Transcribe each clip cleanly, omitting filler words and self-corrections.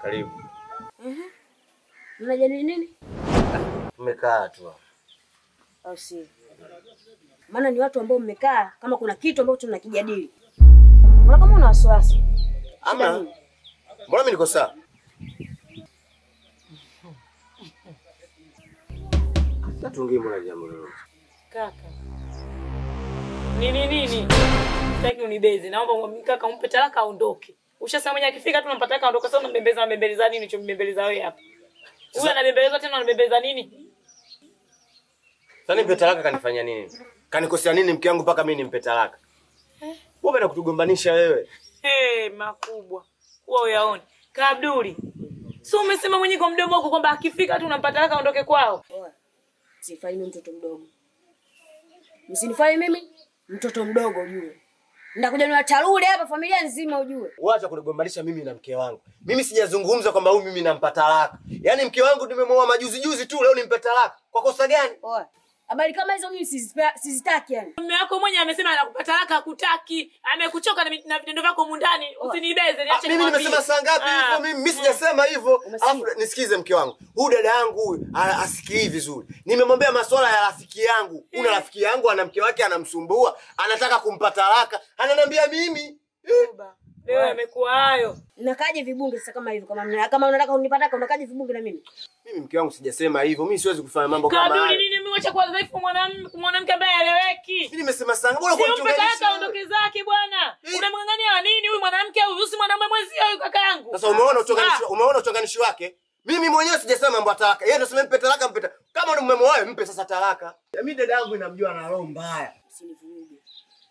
Karibu. Mnajadili nini? Tumekaa tu. Au si? Maana ni watu ambao mmekaa kama kuna kitu ambacho mnakijadili. Mbona kama una wasiwasi? Ama mbona mimi niko sawa? Sasa tuongee mbona jambo lolote? Kaka. Nini nini? Sitaki unibeze. Naomba kaka umpe talaka aondoke. Ushasema mwenye akifika tu unampa talaka aondoke. Sasa unambembeza unambembeleza nini? Uchombembeleza wewe hapa. Huyu anabembeleza tena anabembeleza nini? Sasa nimpe talaka kanifanya nini? Kanikosea nini mke wangu mpaka mimi nimpe talaka? Wewe unataka kutugombanisha wewe. Hey, makubwa. Wewe uyaone. Kabduli. So umesema mwenyewe kwa mdomo wako kwamba akifika tu unampa talaka aondoke kwao. Msinifanye mimi mtoto mdogo. Msinifanye mimi mtoto mdogo ujue. Nitakuja niwatarudi hapa familia nzima ujue. Wacha kunigombanisha mimi na mke wangu. Mimi sijazungumza kwamba huyu mimi nampa talaka. Yaani mke wangu nimemuoa majuzi juzi tu leo nimpe talaka. Kwa kosa gani? Oa. Habari kama hizo mimi sizitaki yani. Mume wako mwenyewe amesema anakupa talaka hakutaki. Amekuchoka na vitendo vyako mundani. Usinibeze niache nikwambie. Mimi nimesema saa ngapi hivyo? Mimi sijasema hivyo. Alafu nisikize mke wangu. Huyu dada yangu huyu asikii vizuri. Nimemwambia masuala ya rafiki yangu. Una rafiki yangu ana mke wake anamsumbua, anataka kumpa talaka. Ananiambia mimi. Leo imekuwa hayo. Nakaje vibunge sasa kama hivyo kama unataka unipa talaka unakaje vibunge na mimi? Mimi mke wangu sijasema hivyo. Mimi siwezi kufanya mambo kama hayo. Kaburi nini mimi wacha kuwa dhaifu mwanamke ambaye haeleweki. Mimi nimesema sana. Bora kwa mchungaji. Talaka aondoke zake bwana. Unamngangania nini huyu mwanamke huyu? Si mwanamume mwenzio huyu kaka yangu. Sasa umeona uchonganishi, umeona uchonganishi wake? Mimi mwenyewe sijasema mambo ya talaka. Yeye ndio sema mpe talaka mpe. Kama ni mume wao mpe sasa talaka. Mimi dada yangu inamjua ana roho mbaya. Usinivuruge.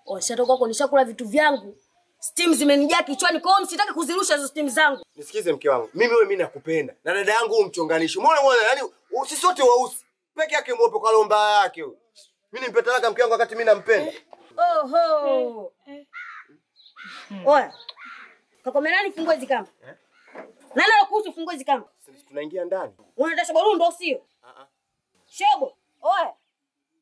Oh, shatoka kwako nishakula vitu vyangu. Steam zimenijaa kichwani kwa hiyo msitaki kuzirusha hizo steam zangu. Nisikize mke wangu. Mimi wewe mimi nakupenda. Na dada yangu huyu mchonganishi. Umeona mwana yani sisi wote weusi. Peke yake mweupe kwa roho mbaya yake huyu. Mimi nimpe talaka mke wangu wakati mimi nampenda. Oho. Oya. Kakome nani fungue hizi kamba? Eh? Nani anakuhusu fungue hizi kamba? Sisi tunaingia ndani. Unataka shobo rundo sio? Shobo. Oya.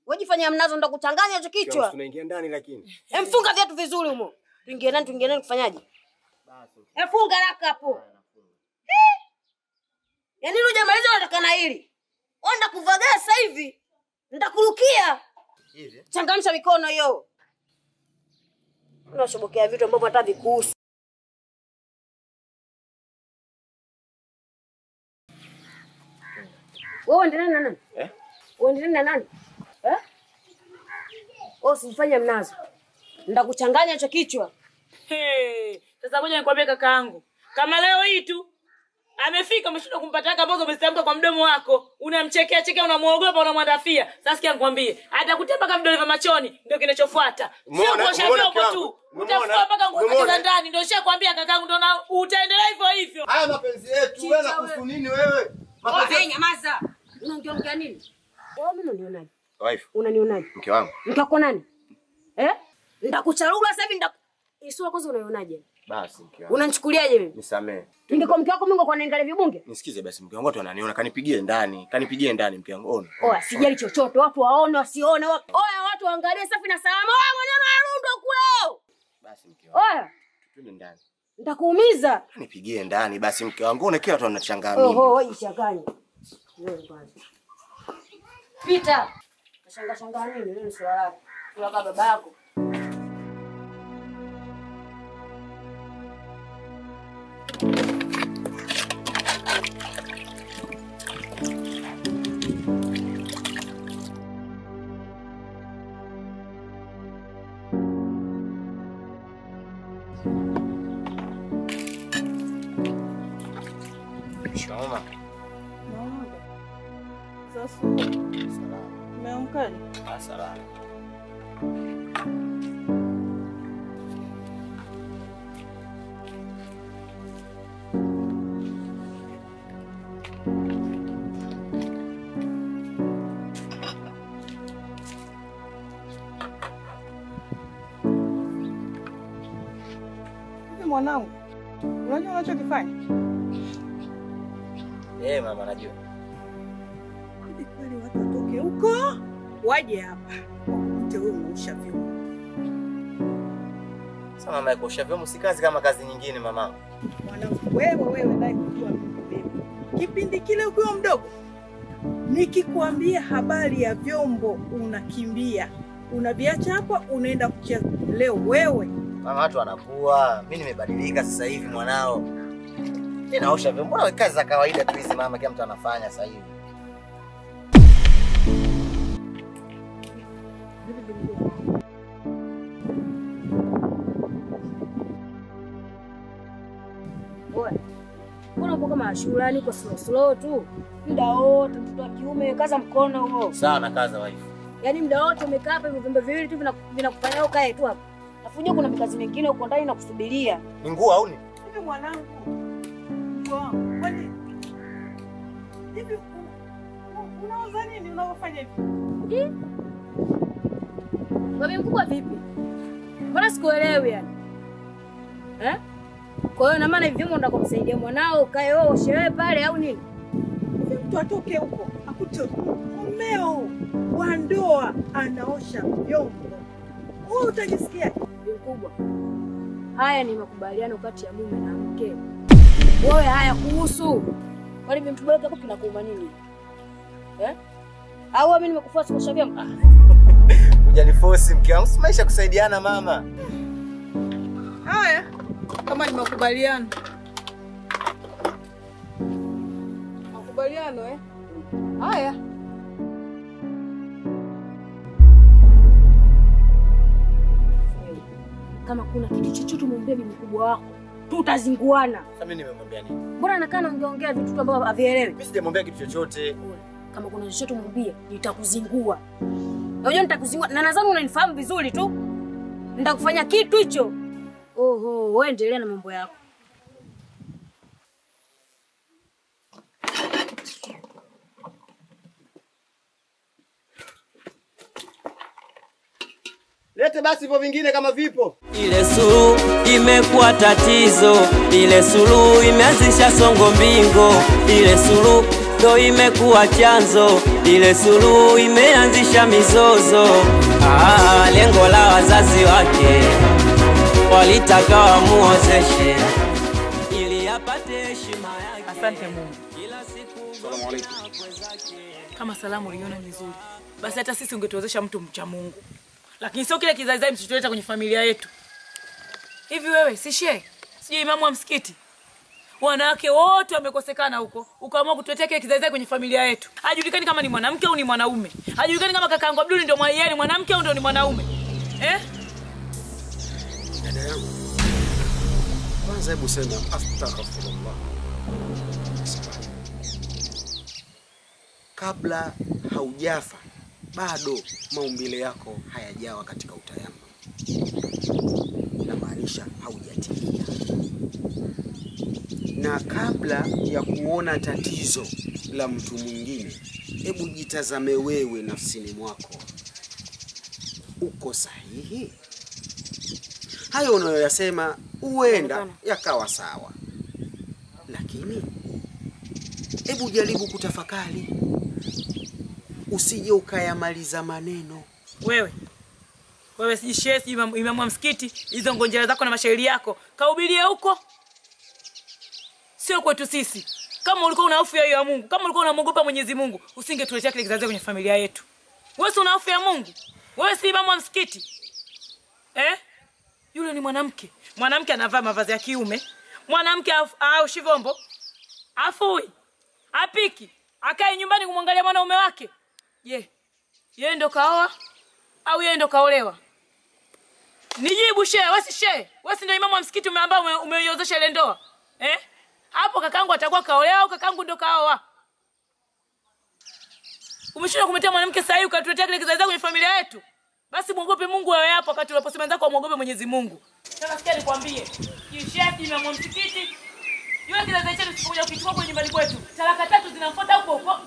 Wewe jifanya mnazo ndo kuchanganya hicho kichwa. Tunaingia ndani lakini. Emfunga viatu vizuri humo. Tuingie ndani kufanyaje? Basi. Efunga haraka hapo. Yaani hujamaliza unataka na hili. Onda kuvagaa sasa hivi. Nitakurukia. Hivi? Changamsha mikono hiyo. Unashobokea vitu ambavyo hata vikuhusu. Wewe endelea na nani? Eh? Wewe endelea na nani? Eh? Wewe usifanye mnazo. Nitakuchanganya hicho kichwa. Hey, sasa ngoja nikwambie kakaangu. Kama leo hii tu amefika umeshindwa kumpa talaka ambazo umezitamka kwa mdomo wako, unamchekea chekea, unamuogopa, unamwandafia. Sasa sikia nikwambie, atakutia mpaka vidole vya machoni ndio kinachofuata. Sio kuosha vyombo tu. Utafua mpaka nguo zake za ndani ndio nishakwambia kakaangu, ndio na utaendelea hivyo hivyo. Haya mapenzi yetu wewe na kuhusu nini wewe? Mapenzi. Nyamaza. Unaongea nini? Wewe mimi unanionaje? Wife. Unanionaje? Mke wangu. Mke wako nani? Eh? Nitakucharula sasa hivi Isura kwanza unaionaje? Basi mke wangu. Unanichukuliaje mimi? Nisamee. Ningekuwa mke wako mimi ungekuwa unaangalia vibunge? Nisikize basi mke wangu, watu wananiona, kanipigie ndani. Kanipigie ndani mke wangu. Ona. Oya, sijali chochote, watu waone wasione. Oya, watu waangalie safi na salama. Oya, mwenyewe arundo kule. Basi mke wangu. Oya, twende ndani. Nitakuumiza. Kanipigie ndani basi mke wangu. Ona kila watu wanachangaa mimi. Oho, wewe jichanganye. Wewe kwanza. Pita. Kashanga shanga nini? Wewe ni sura lako. Sura kama baba yako. Shoma. Sasa. Salama. Umeamkaje? Ah, salama. Mwanangu, unajua unachokifanya? Eh, mama najua. Hivi kweli watu watoke huko waje hapa wakute wewe unaosha vyombo? Sasa mama, kuosha vyombo si kazi kama kazi nyingine mama. Mwanangu, wewe naye kujua mimi. Kipindi kile ukiwa mdogo, nikikwambia habari ya vyombo unakimbia, unaviacha hapa unaenda kucheza. Leo wewe mama, watu wanakuwa. Mimi nimebadilika sasa hivi mwanao. Mimi naosha vyombo. Mbona kazi za kawaida tu hizi mama, kila mtu anafanya sasa hivi. Mbona upo kama shulani uko slow slow tu? Muda wote mtoto wa kiume kaza mkono huo. Sana kaza wife. Yaani muda wote umekaa hapa hivyo vyombo viwili tu vinakufanya ukae tu hapa. Alafu unajua kuna mikazi mingine huko ndani nakusubiria. Ni nguo au ni? Hivi mwanangu. Kwani hivi unaoza nini unaofanya hivi? Wewe mkubwa vipi? Mbona sikuelewi yani? Eh? Kwa hiyo na maana hivi vyombo ndio kumsaidia mwanao ukae wewe oshewe pale au nini? Mtu atoke huko akute mumeo wa ndoa anaosha vyombo. Wewe utajisikia mkubwa? Haya ni makubaliano kati ya mume na mke. Wewe haya kuhusu. Kwani mtu bora yako kinakuuma nini? Eh? Au mimi nimekuforce kuosha vyombo? Hujaniforce mke wangu, si maisha kusaidiana mama. Haya, kama ni makubaliano. Makubaliano eh? Haya. Kama kuna kitu chochote umwambie bibi mkubwa wako, tutazinguana. Sasa mimi nimemwambia nini? Mbona anakaa anaongeongea vitu tu ambavyo havielewi? Mimi sijamwambia kitu chochote. Kama kuna chochote umwambie, nitakuzingua. Unajua nitakuzingua na nadhani unanifahamu vizuri tu. Nitakufanya kitu hicho. Oho, wewe endelea na mambo yako. Lete basi hivyo vingine kama vipo. Ile suluhu imekuwa tatizo, ile suluhu imeanzisha songo mbingo, ile suluhu ndo imekuwa chanzo, ile suluhu imeanzisha mizozo. Ah, lengo la wazazi wake walitaka wamuozeshe ili apate heshima yake. Asante Mungu. Salamu alaykum. Kama salamu uliona nzuri, basi hata sisi ungetuwezesha mtu mcha Mungu. Lakini sio kile kizaizai msichotuleta kwenye familia yetu. Hivi wewe si shehe, sijui imamu wa msikiti? Wanawake wote wamekosekana huko, ukaamua kutuletea kile kizaizai kwenye familia yetu. Hajulikani kama ni mwanamke au ni mwanaume. Hajulikani kama kakaangu Abdul ndio ni mwanamke au ndio ni mwanaume. Eh? Dada yangu, kwanza hebu sema astaghfirullah. Kabla haujafa bado maumbile yako hayajawa katika utayama. Inamaanisha haujatimia. Na kabla ya kuona tatizo la mtu mwingine, hebu jitazame wewe nafsini mwako. Uko sahihi? Hayo unayoyasema huenda yakawa sawa, lakini hebu jaribu kutafakari, usije ukayamaliza maneno. Wewe wewe si shehe, si imamu wa msikiti, hizo ngonjera zako na mashairi yako kahubirie huko, sio kwetu sisi. Kama ulikuwa una hofu ya Mungu, kama ulikuwa unamuogopa Mwenyezi Mungu, usingetuletea kile kizazi kwenye familia yetu. Wewe si una hofu ya Mungu? Wewe si imamu wa msikiti? Eh? Yule ni mwanamke. Mwanamke anavaa mavazi ya kiume. Mwanamke au shivombo, afui, apiki, akae nyumbani kumwangalia mwanaume wake. Je, yeye ndo kaoa au yeye ndo kaolewa? Nijibu shehe, wewe si shehe. Wewe si ndio imamu wa msikiti umeambao umeiozesha ile ndoa? Eh? Hapo kakangu atakuwa kaolewa au kakangu ndo kaoa? Umeshinda kumletea mwanamke sahihi ukatuletea kile kizazi kwenye familia yetu. Basi muogope Mungu wewe hapo wakati unaposema wenzako muogope Mwenyezi Mungu. Sasa sikia nikwambie, kishehe imamu wa msikiti, yule kizazi chetu sipokuja kukichukua kwenye nyumbani kwetu, talaka tatu zinamfuata huko huko.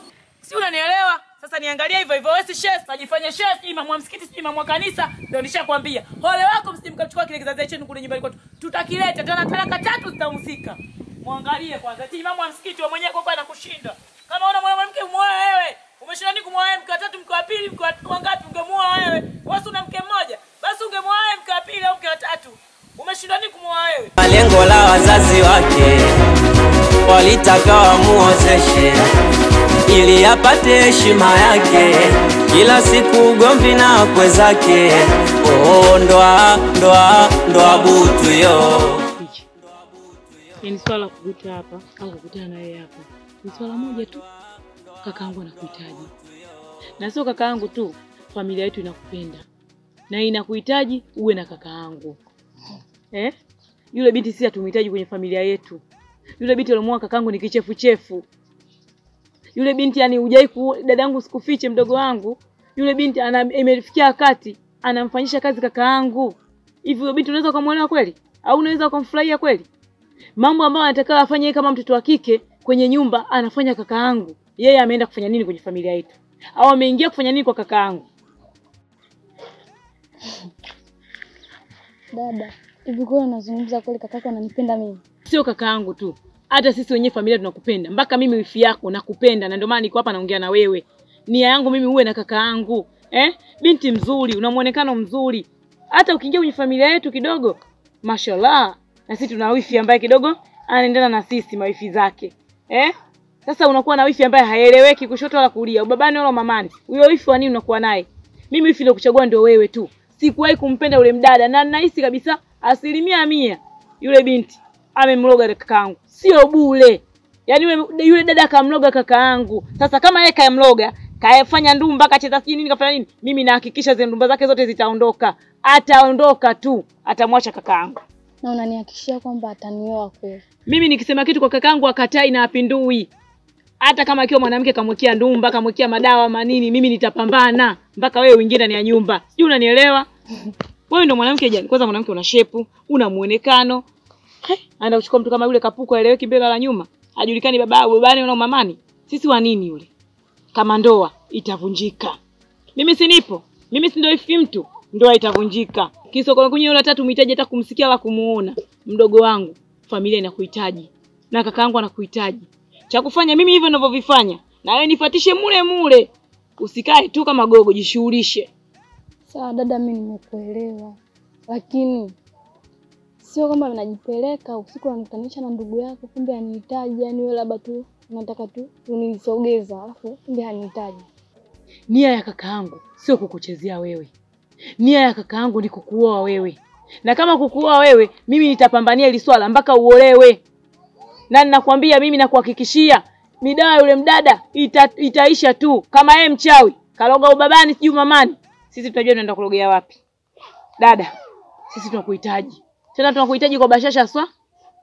Si unanielewa? Sasa niangalie hivyo hivyo. Wewe si shehe, sajifanye shehe, si imamu wa msikiti, si imamu wa kanisa, ndio nishakwambia. Ole wako msimkachukua kile kizazi chetu kule nyumbani kwetu. Tutakileta tena talaka tatu zitahusika. Muangalie kwanza. Si imamu wa msikiti wewe mwenyewe kwa anakushinda. Kama una mwanamke muoe wewe. Umeshinda nini kumuoa mke wa tatu, mke wa pili, mke wa ngapi ungemuoa wewe? Wewe una mke mmoja, basi ungemuoa mke wa pili au mke wa tatu. Umeshinda nini kumuoa wewe? Lengo la wazazi wake Walitaka wamuozeshe ili apate heshima yake, kila siku ugomvi na wakwe zake. Oh, ndoa ndoa ndoa butu yo. Ni swala kukuta hapa au kukutana na yeye hapa. Ni swala moja tu, kakaangu anakuhitaji. Na sio kakaangu tu, familia yetu inakupenda. Na inakuhitaji uwe na kakaangu. Eh? Yule binti sisi hatumhitaji kwenye familia yetu. Yule binti alomwoa kakaangu ni kichefuchefu. Yule binti yani hujai dadangu sikufiche mdogo wangu. Yule binti imefikia wakati anamfanyisha kazi kakaangu. Hivi yule binti unaweza kumuolewa kweli? Au unaweza kumfurahia kweli? Mambo ambayo anataka afanye yeye kama mtoto wa kike kwenye nyumba anafanya kakaangu. Yeye ameenda kufanya nini kwenye familia yetu? Au ameingia kufanya nini kwa kakaangu? Dada, hivi kwa unazungumza kweli kakako ananipenda mimi? Sio kakaangu tu. Hata sisi wenyewe familia tunakupenda. Mpaka mimi wifi yako nakupenda na ndio maana niko hapa naongea na wewe. Nia yangu mimi uwe na kakaangu. Eh? Binti mzuri, una muonekano mzuri. Hata ukiingia kwenye familia yetu kidogo, mashallah. Na sisi tuna wifi ambaye kidogo anaendana na sisi mawifi zake. Eh? Sasa unakuwa na wifi ambaye haeleweki kushoto wala kulia, ubabani wala mamani. Huyo wifi wa nini unakuwa naye? Mimi wifi ndio kuchagua ndio wewe tu. Sikuwahi kumpenda yule mdada na ninahisi kabisa 100% yule binti amemloga kakaangu. Sio bure. Yaani yule dada akamloga kakaangu. Sasa kama yeye kaamloga, kaefanya ndumba, kacheza sijui nini, kafanya nini, mimi nahakikisha zile ndumba zake zote zitaondoka. Ataondoka tu, atamwacha kakaangu. Na unanihakikishia kwamba atanioa kweli? Mimi nikisema kitu kwa kakaangu akatai na apindui. Hata kama akiwa mwanamke kamwekea ndumba, kamwekea madawa manini, mimi nitapambana mpaka wewe uingie ndani ya nyumba. Sijui unanielewa? Wewe ndio mwanamke jani. Kwanza mwanamke una shepu, una muonekano. Anaenda kuchukua mtu kama yule kapuko aeleweki mbele wala nyuma. Hajulikani baba babani wala mamani. Sisi wa nini yule? Kama ndoa itavunjika. Mimi si nipo. Mimi si ndio ifi mtu. Ndoa itavunjika. Kisoko kunye yule tatu mhitaji hata kumsikia wala kumuona. Mdogo wangu, familia inakuhitaji. Na kakaangu anakuhitaji. Cha kufanya mimi hivyo ninavyovifanya. Na wewe nifuatishe mule mule. Usikae tu kama gogo, jishughulishe. Sawa dada, mimi nimekuelewa. Lakini sio kama unajipeleka usiku unanikutanisha na ndugu yako kumbe anihitaji, yani wewe labda tu unataka tu unisogeza alafu kumbe anihitaji. Nia ya kakaangu sio kukuchezea wewe. Nia ya kakaangu ni kukuoa wewe. Na kama kukuoa wewe, mimi nitapambania hili swala mpaka uolewe. Na ninakwambia mimi nakuhakikishia midawa yule mdada itaisha tu. Kama yeye mchawi, kaloga ubabani sijui mamani. Sisi tunajua tunaenda kulogea wapi. Dada, sisi tunakuhitaji. Tena tunakuhitaji kwa bashasha swa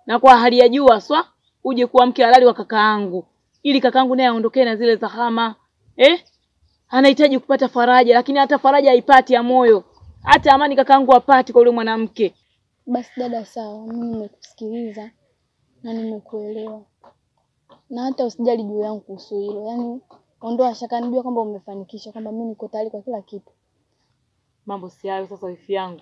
na kwa hali ya juu swa, uje kuwa mke halali wa kakaangu ili kakaangu naye aondokee na zile zahama. Eh? Anahitaji kupata faraja lakini hata faraja haipati ya moyo. Hata amani kakaangu hapati kwa yule mwanamke. Basi dada sawa, mimi nimekusikiliza na nimekuelewa. Na hata usijali juu yangu kuhusu hilo. Yaani ondoa shaka, nijua kwamba umefanikisha kwamba mimi niko tayari kwa kila kitu. Mambo si hayo sasa wifi yangu.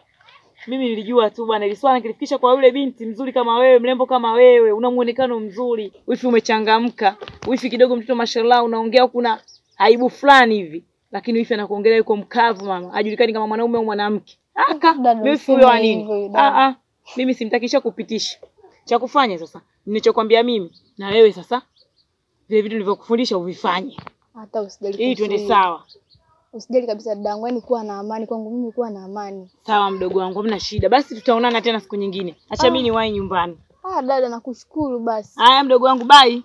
Mimi nilijua tu bwana ile swala nikilifikisha kwa yule binti mzuri kama wewe, mrembo kama wewe, una muonekano mzuri, wifi umechangamka, wifi kidogo mtoto mashallah unaongea kuna aibu fulani hivi. Lakini wifi anakuongelea yuko mkavu mama, hajulikani kama mwanaume au mwanamke. Aka, wifi huyo wa nini? Mimi simtakisha kupitisha. Cha kufanya sasa, ninachokuambia mimi na wewe sasa, vile vitu nilivyokufundisha uvifanye. Hata usijali. Ili tuende sawa. Usijali kabisa dadangu, yani kuwa na amani kwangu mimi, kuwa na amani. Sawa mdogo wangu, hamna shida. Basi tutaonana tena siku nyingine. Acha mimi niwahi nyumbani. Dada nakushukuru basi. Haya mdogo wangu, bye.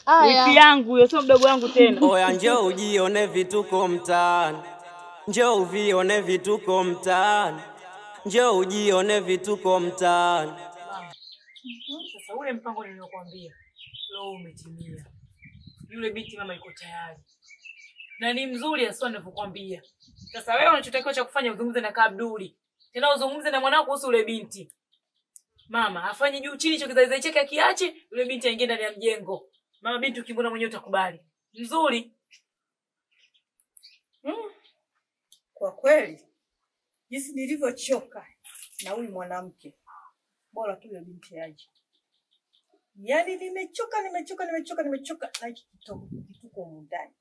Haya. Wifi yangu huyo sio mdogo wangu tena. Oya njoo ujione vituko mtaani. Njoo uvione vituko mtaani. Njoo ujione vituko mtaani. Sasa ule mpango niliokuambia leo umetimia. Yule binti mama yuko tayari. Na ni mzuri aswa ninavyokuambia. Sasa wewe unachotakiwa cha kufanya uzungumze na Abduli. Tena uzungumze na mwanao kuhusu yule binti. Mama afanye juu chini hicho kizaizai chake akiache, yule binti aingie ndani ya mjengo. Mama binti ukimwona mwenyewe utakubali. Mzuri. Kwa kweli jinsi nilivyochoka na huyu mwanamke, bora tu yule binti aje. Yaani nimechoka na hiki kituko ndani.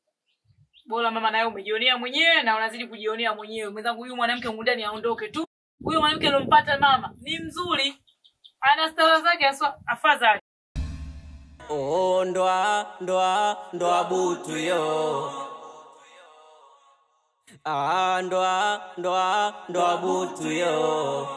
Bora mama naye umejionea mwenyewe na unazidi kujionea mwenyewe. Mwenzangu huyu mwanamke ndani aondoke tu. Huyu mwanamke alompata mama ni mzuri. Ana stara zake aswa afadhali. Oh, ndoa ndoa ndoa butu yo. Ah, ndoa ndoa ndoa butu yo.